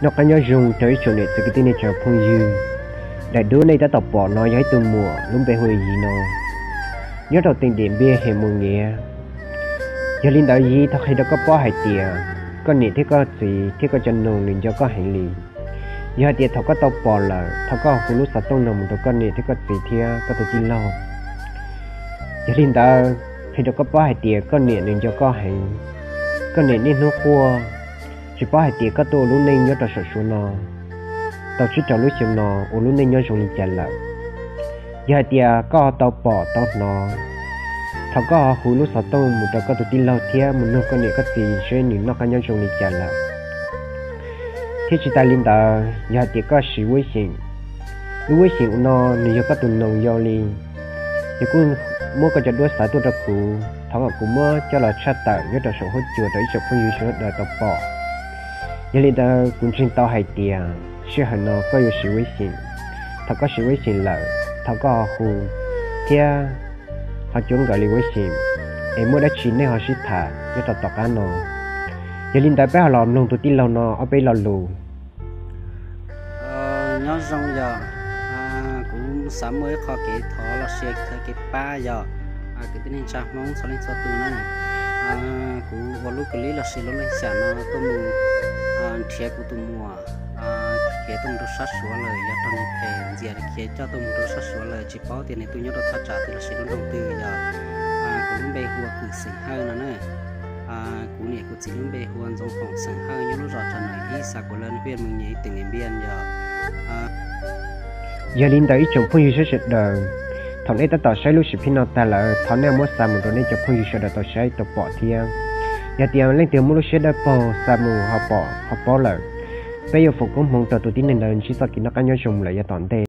Noj qab nyob zoo rau ib tsoom niam txiv kwv tij neej tsa phooj ywg. Daim duab nej tab tom pom no yog ib tug muam lub npe hu Yiv no, nyob rau teem Diam Npiaj hem Mus Nyiav. Yog li ntawd Yiv, thov qhia rau koj paub hais tias koj niam thiab koj txiv thiab koj cov noog nws nco koj heev li. Yog hais tias thaum koj tau pom lawm, thov koj hu lub xov tooj no mus rau koj niam thiab koj txiv thiab koj tus tij laug. Yog li ntawd, qhia rau koj paub hais tias koj niam nws nco koj heev. Koj niam niaj hnub quaj, tsis paub hais tias koj tuaj ua lub neej nyob rau saum Suav no tau tsib rau lub xyoo no ua lub neej nyob zoo li cas lawm. Yog hais tias koj ho tau pom tau hnov, thov koj ho hu lub xov tooj mus rau koj tus tij laug thiab mus nug koj niam koj txiv seb nws noj qab nyob zoo li cas lawm. Thiab tsis tas li ntawd, yog hais tias koj siv Web Xyeem, lub Web Xyeem uas no nws yog koj tus noog yau li. Yog kuj muab koj cov duab xa tuaj rau kuv, thov kom kuv muab coj los tshaj tawm nyob rau saum huab cua rau ib tsoom phooj ywg sawv daws tau pom. Yog li ntawd kuv ntseeg tau hais tias sij hawm no koj yuav siv Web Xyeem. Thaum koj siv Web Xyeem lawm, thov koj ho hu thiab ho cuab nkawd li Web Xyeem, es muaj dab tsi nej ho sib tham nyob rau tom qab no. Yog li ntawd peb ho los mloog tus tij laug no ob peb lo lus. Nyob zoo yog, kuv xav muaj ib qho kev thov los sis kev pab yog kwv tij neej tsa Hmoob txhua leej txhua tus na. Kuv ua lub clip los sis lub neej xyam no tuaj mus nrhiav kuv tus muam, khiav tuaj mus rau sab Suav lawm, yog raug nws phem ntxias khiav coj tuaj mus rau sab Suav lawm, tsis paub tias nws tuaj nyob rau thaj tsam twg los sis lub nroog twg. Yog kuv lub npe hu ua Kwm xeem Hawj no na. Kuv niam kuv txiv lub npe hu ua Ntxoov Foom xeem Hawj, nyob lub zos Tsa Nam ib, xav kuv lawv hwj Mus Nyiav, teem Diam Npiaj yog. Yog li ntawd ib tsoom phooj ywg sawv sawv daws, thaum nej tab tom saib lub sij hawm no tag lawm, thov nej muab xa mus rau nej cov phooj ywg sawv daws tau saib tau pom thiab. Yog tias leej twg muaj lub siab dawb paug xa mus ho pom ho paub lawm, peb yuav foom koob hmoov rau tus tib neeg ntawd ntsib txoj kev noj qab nyob zoo lawm yav tom ntej.